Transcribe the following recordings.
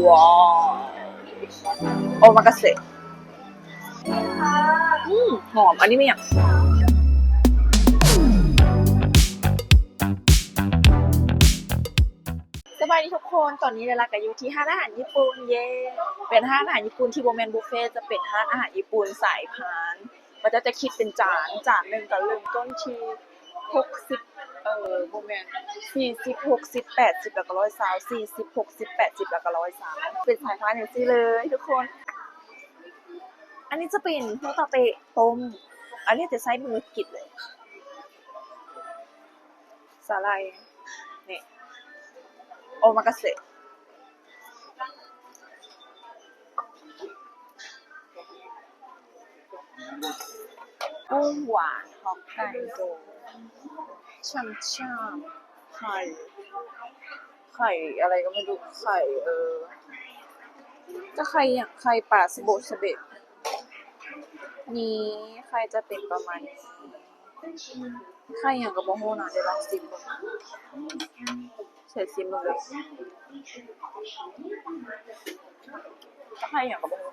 ວ້າວ ໂອມາກາເຊະ ອືມ ຫອມ. ອັນນີ້ແມ່ນຫຍັງ? ສະບາຍດີທຸກຄົນ ຕອນນີ້ລາລາກະຢູ່ທີ່ຮ້ານອາຫານຍີ່ປຸ່ນ ເຢ້ ເປັນຮ້ານອາຫານຍີ່ປຸ່ນທີ່ບໍ່ແມ່ນບຸບເຟ ຈະເປັນຮ້ານອາຫານຍີ່ປຸ່ນສາຍພານ. ເຂົາເຈົ້າຈະຄິດເປັນຈານ ຈານໜຶ່ງກະເລີ່ມຕົ້ນທີ່ຫົກສິບ ເອີ ບໍ່ແມ່ນ ສີ່ສິບ ຫົກສິບ ແປດສິບ ແລ້ວກະຮ້ອຍຊາວ ສີ່ສິບ ຫົກສິບ ແປດສິບ ແລ້ວກະຮ້ອຍຊາວ ເປັນສາຍພານຈັ່ງຊີ້ເລີຍທຸກຄົນ. ອັນນີ້ຈະເປັນໂຮຕາເຕະຕົ້ມ ອັນນີ້ຈະໃຊ້ມືກິນເລີຍ. ສາຫຼ່າຍ ນີ້ ໂອມາກາເຊະ ກຸ້ງຫວານ ຮອກໄກໂດ ຊ່ຳໆ ໄຂ່ ໄຂ່ອະໄລກະໄມ່ຮູ້ ໄຂ່ ເອີ ຈະໄຂ່ຫຍັງ ໄຂ່ປາສະໂບສະເບັດ ນີ້ ໄຂ່ຈະເປັນປະມານນີ້. ໄຂ່ຫຍັງກະບໍ່ຮູ້ນະ ດຽວລອງຊີມເບິ່ງ ໃສ່ຊີມເບິ່ງເດີ ໄຂ່ຫຍັງກະບໍ່ຮູ້.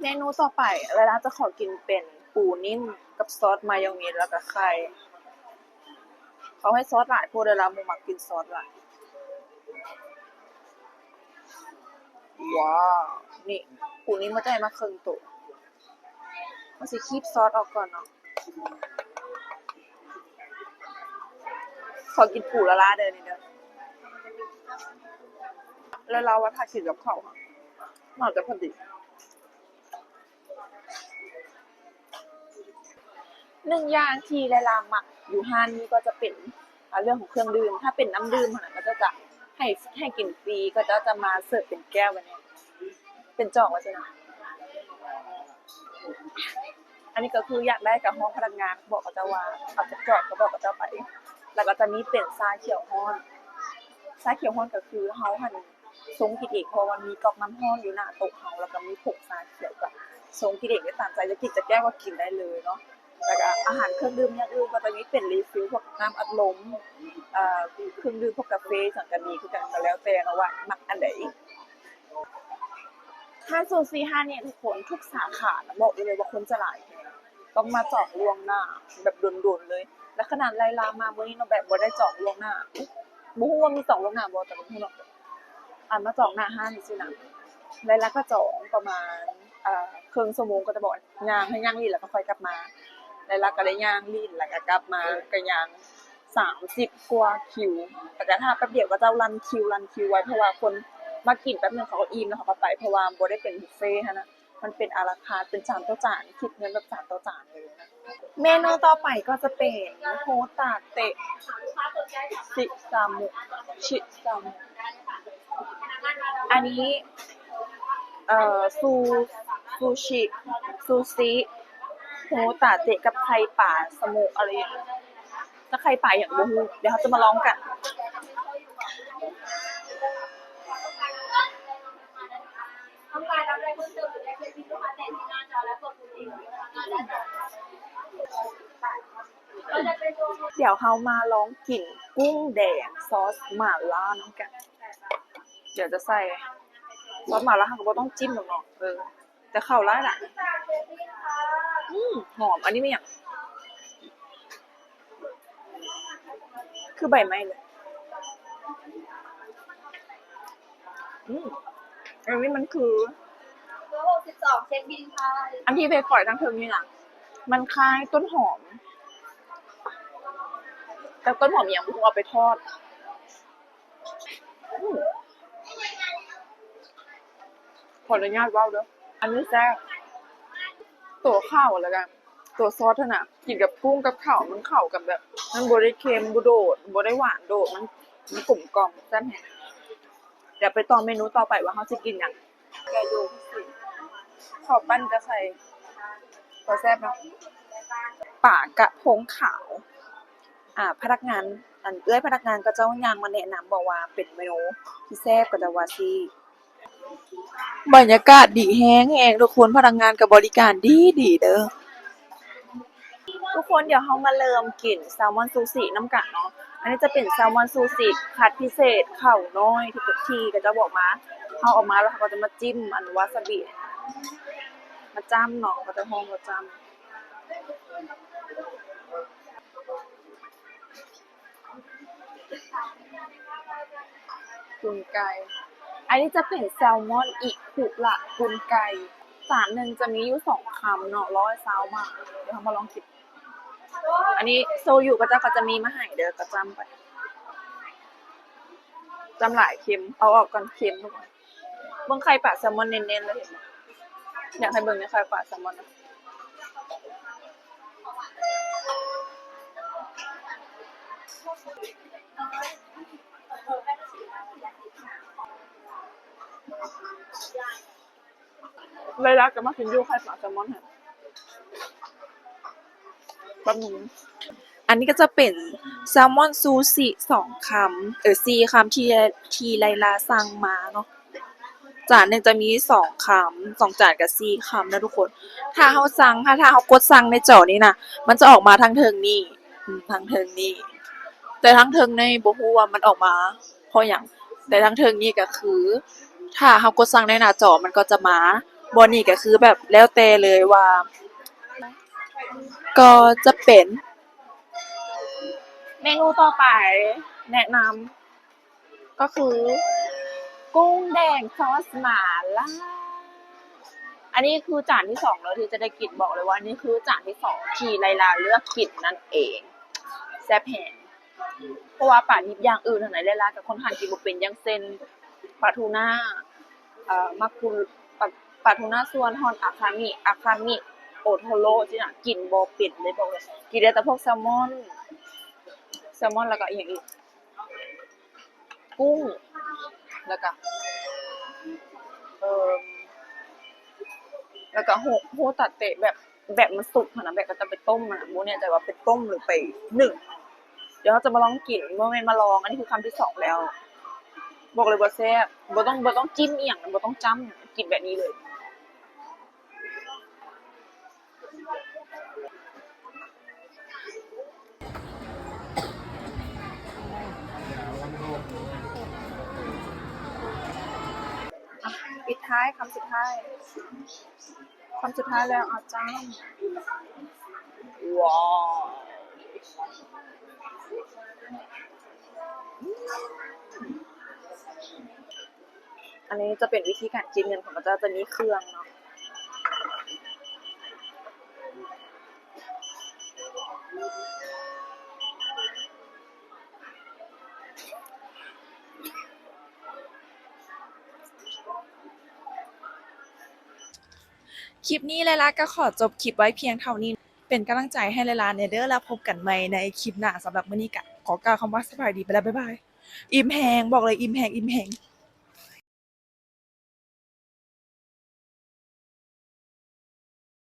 ເມນູຕໍ່ໄປ ລາລາຈະຂໍກິນເປັນປູນິ້ມກັບຊອດມາຍອງເນດ ແລ້ວກະໄຂ່. ເຂົາໃຫ້ຊອດຫຼາຍໂພດ ລາລາບໍ່ມັກກິນຊອດຫຼາຍ. ວ້າວ ນີ້ ປູນີ້ມັນຈະໃຫ້ມາເຄິ່ງໂຕ ເຮົາຊິຄີບຊອດອອກກ່ອນເນາະ. ຂໍກິນປູລາລາເດີນີ້ເດີ ລາລາວ່າຖ້າກິນກັບເຂົ້າຫັ້ນ ໜ້າຈະພໍດີ. ໜຶ່ງຢ່າງທີ່ລາລາມັກຢູ່ຮ້ານນີ້ກໍຈະເປັນ ເລື່ອງຂອງເຄື່ອງດື່ມ. ຖ້າເປັນນ້ຳດື່ມຫັ້ນນະ ເຂົາເຈົ້າຈະໃຫ້ ໃຫ້ກິນຟຣີ ເຂົາເຈົ້າຈະມາເສີບເປັນແກ້ວແບບນີ້ ເປັນຈອກວ່າຊັ້ນນະ. ອັນນີ້ກະຄືຢາກໄດ້ກະຮ້ອງພະນັກງານ ບອກເຂົາເຈົ້າວ່າເອົາຈັກຈອກ ກະບອກເຂົາເຈົ້າໄປ. ແລ້ວກະຈະມີເປັນຊາຂຽວຮ້ອນ ຊາຂຽວຮ້ອນກະຄືເຮົາຫັ້ນ ຊົງກິນເອງ ເພາະວ່າມີກັອກນ້ຳຮ້ອນຢູ່ໜ້າໂຕະເຮົາ ແລ້ວກະມີຜົງຊາຂຽວ ກະຊົງກິນເອງໄດ້ຕາມໃຈ ຢາກກິນຈັກແກ້ວກະກິນໄດ້ເລີຍເນາະ. ແລ້ວກະອາຫານເຄື່ອງດື່ມຢ່າງອື່ນກະຈະມີເປັນຣີຟິວ ພວກນ້ຳອັດລົມ ເອີ ເຄື່ອງດື່ມ ພວກກາເຟຫຍັງກະມີຄືກັນ ກະແລ້ວແຕ່ເນາະວ່າມັກອັນໃດ. ຮ້ານຊູຊິຮ້ານນີ້ທຸກຄົນ ທຸກສາຂານະ ບອກໄດ້ເລີຍວ່າຄົນຈະຫຼາຍແຮງ ຕ້ອງມາຈອງລ່ວງໜ້າແບບດົນໆເລີຍ. ແລະຂະໜາດລາລາມາມື້ນີ້ເນາະ ແບບບໍ່ໄດ້ຈອງລ່ວງໜ້າ ບໍ່ຮູ້ວ່າມີຈອງລ່ວງໜ້າບໍ່ ແຕ່ບໍ່ຮູ້ເນາະ ອັນມາຈອງໜ້າຮ້ານຊີ້ນະ ລາລາກະຈອງປະມານ ເອີ ເຄິ່ງຊົ່ວໂມງ ກະຈະບອກຍ່າງ ໃຫ້ຍ່າງຫຼິ້ນ ແລ້ວກະຄ່ອຍກັບມາ. ລາລາກະໄດ້ຍ່າງຫຼິ້ນ ແລ້ວກະກັບມາ ກະຍ່າງສາມສິບກວ່າຄິວ ແລ້ວກະຖ້າແປັບດຽວ ເຂົາເຈົ້າລັນຄິວ ລັນຄິວໄວ້ ເພາະວ່າຄົນມາກິນແປັບໜຶ່ງເຂົາກະອີ່ມ ແລ້ວເຂົາກະໄປ ເພາະວ່າບໍ່ໄດ້ເປັນບຸບເຟຫັ້ນນະ. ມັນເປັນອາລາຄາດ ເປັນຈານຕໍ່ຈານ ຄິດເງິນແບບຈານຕໍ່ຈານເລີຍນະ. ເມນູຕໍ່ໄປກໍຈະເປັນໂຮຕາເຕະ ຊິຊາມຸ ຊິຊາມຸ ອັນນີ້ ເອີ ຊູ ຊູຊິ ຊູຊິ ໂຮຕາເຕະກັບໄຂ່ປາສະໂມະ ອະໄລ ຈະໄຂ່ປາຫຍັງບໍ່ຮູ້ ດຽວເຮົາຈະມາລອງກັນ. ດຽວເຮົາມາລອງກິນກຸ້ງແດງຊອສໝາລ່ານຳກັນ. ດຽວຈະໃສ່ຊອສໝາລ່າ ເຮົາກະບໍ່ຕ້ອງຈິ້ມດອກເນາະ ເອີ ແຕ່ເຂົ້າຫຼາຍລະ ອືມ ຫອມ. ອັນນີ້ແມ່ນຫຍັງ? ຄືໃບໄມ້ເລີຍ. ອືມ ອັນນີ້ມັນຄື ຮ້ອຍຫົກສິບສອງ ເຊັກບິນຄ່ະ. ອັນທີ່ເປັນຝອຍທາງເທິງນີ້ນະ ມັນຄ້າຍຕົ້ນຫອມ ແຕ່ຕົ້ນຫອມອີ່ຫຍັງບໍ່ຮູ້ ເອົາໄປທອດ. ອືມ ຂໍອະນຸຍາດເວົ້າເດີ ອັນນີ້ແຊບ ໂຕຂາວແລ້ວກະ ຕົວຊອດຫັ້ນນະ ກິນກັບກຸ້ງກັບເຂົ້າ ມັນເຂົ້າກັນແບບ ມັນບໍ່ໄດ້ເຄັມ ບໍ່ໂດດ ບໍ່ໄດ້ຫວານໂດດ ມັນ ມັນກົມກ່ອມ ແຊບແຮງ. ດຽວໄປຕໍ່ເມນູຕໍ່ໄປວ່າເຮົາຊິກິນຫຍັງ. ແກະດູ ເຂົ້າປັ້ນກະໃສ່ ກໍແຊບເນາະ ປາກະພົງຂາວ. ອາ ພະນັກງານ ອັນ ເອື້ອຍພະນັກງານເຂົາເຈົ້າຍ່າງມາແນະນຳ ບອກວ່າເປັນເມນູທີ່ແຊບ ເຂົາເຈົ້າວ່າຊີ້. ບັນຍາກາດດີແຮງໆ ທຸກຄົນ ພະນັກງານກໍບໍລິການດີໆ ເດີ. ທຸກຄົນ ດຽວເຮົາມາເລີ່ມກິນແຊລມອນຊູຊິນຳກັນເນາະ. ອັນນີ້ຈະເປັນແຊລມອນຊູຊິຄັດພິເສດ ເຂົ້ານ້ອຍ ທີ່ ທີ່ເຂົາເຈົ້າບອກມາ. ເຮົາເອົາມາແລ້ວເຮົາກໍຈະມາຈິ້ມອັນວາຊາບິ ມາຈ້ຳເນາະ ເຂົາເຈົ້າຮ້ອງວ່າຈ້ຳ. ກຸນໄກ່ ອັນນີ້ຈະເປັນແຊລມອນອິຄຸລະກຸນໄກ່. ຈານໜຶ່ງຈະມີຢູ່ສອງຄຳເນາະ ຮ້ອຍຊາວບາດ. ດຽວເຮົາມາລອງກິນ. ອັນນີ້ໂຊຍຸເຂົາເຈົ້າກໍຈະມີມາໃຫ້ເດີ ກໍຈ້ຳໄປ. ຈ້ຳຫຼາຍເຄັມ ເອົາອອກກ່ອນ ເຄັມທຸກຄົນ. ເບິ່ງໄຂ່ປາແຊລມອນເນັ້ນໆ ເລີຍ ເຫັນບໍ່? ຢາກໃຫ້ເບິ່ງໃນໄຂ່ປາແຊລມອນນະ. ໄລລາກໍມາກິນຢູ່ໄຂ່ປາແຊລມອນຫັ້ນ. ແປັບໜຶ່ງ ອັນນີ້ກໍຈະເປັນແຊລມອນຊູຊິສອງຄຳ ເອີ ສີ່ຄຳ ທີ່ ທີ່ໄລລາສັ່ງມາເນາະ. ຈານໜຶ່ງຈະມີສອງຄຳ ສອງຈານກໍສີ່ຄຳນະທຸກຄົນ. ຖ້າເຮົາສັ່ງ ຖ້າ ຖ້າເຮົາກົດສັ່ງໃນຈໍນີ້ນະ ມັນຈະອອກມາທາງເທິງນີ້ ອືມ ທາງເທິງນີ້ ແຕ່ທາງເທິງນີ້ບໍ່ຮູ້ວ່າມັນອອກມາ ເພາະຫຍັງ ແຕ່ທາງເທິງນີ້ກໍຄື ຖ້າເຮົາກົດສັ່ງໃນໜ້າຈໍມັນກໍຈະມາ ບ່ອນນີ້ກໍຄືແບບແລ້ວແຕ່ເລີຍວ່າ ກໍຈະເປັນ ເມນູຕໍ່ໄປແນະນຳກໍຄື ກຸ້ງແດງຊອສໝາລ່າ. ອັນນີ້ຄືຈານທີສອງເລີຍທີ່ຈະໄດ້ກິນ ບອກເລີຍວ່ານີ້ຄືຈານທີສອງທີ່ໄລລາເລືອກກິນນັ້ນເອງ ແຊບແຮງ. ເພາະວ່າປາດິບຢ່າງອື່ນຫັ້ນນະ ໄລລາກໍຄ່ອນຂ້າງກິນບໍ່ເປັນ ຢ່າງເຊັ່ນ ປາທູນາ ເອີ ມາກຸ ປາ ປາທູນາສ່ວນຮ່ອນ ອາຄາມິ ອາຄາມິ ໂອໂທໂຣ ຊີ້ນະ ກິນບໍ່ເປັນເລີຍ ບອກເລີຍ. ກິນໄດ້ແຕ່ພວກແຊລມອນ ແຊລມອນ ແລ້ວກໍອີ່ຫຍັງອີກ ກຸ້ງ ແລ້ວກໍ ເອີ ແລ້ວກໍໂຮ ໂຮຕາເຕະ ແບບ ແບບມັນສຸກຫັ້ນນະ ແບບເຂົາເຈົ້າໄປຕົ້ມຫັ້ນນະ ບໍ່ແນ່ໃຈວ່າໄປຕົ້ມ ຫຼື ໄປໜຶ້ງ. ດຽວເຮົາຈະມາລອງກິນ ບໍ່ແມ່ນມາລອງ ອັນນີ້ຄືຄຳທີສອງແລ້ວ. ບອກເລີຍວ່າແຊບ ບໍ່ຕ້ອງ ບໍ່ຕ້ອງຈິ້ມອີ່ຫຍັງ ບໍ່ຕ້ອງຈ້ຳ ກິນແບບນີ້ເລີຍ. ອ່ະ ປິດທ້າຍ ຄຳສຸດທ້າຍ ຄຳສຸດທ້າຍແລ້ວ ອາຈານ. ວ້າວ ອັນນີ້ຈະເປັນວິທີການຄິດເງິນຂອງເຂົາເຈົ້າ ຈະມີເຄື່ອງເນາະ. ຄລິບນີ້ ໄລລາກໍຂໍຈົບຄລິບໄວ້ພຽງເທົ່ານີ້. ເປັນກຳລັງໃຈໃຫ້ໄລລາແດ່ເດີ ແລ້ວພົບກັນໃໝ່ໃນຄລິບໜ້າ. ສຳລັບມື້ນີ້ກໍຂໍກ່າວຄຳວ່າສະບາຍດີໄປແລ້ວ ບາຍບາຍ. ອີ່ມແຮງ ບອກເລີຍ ອີ່ມແຮງ ອີ່ມແຮງ.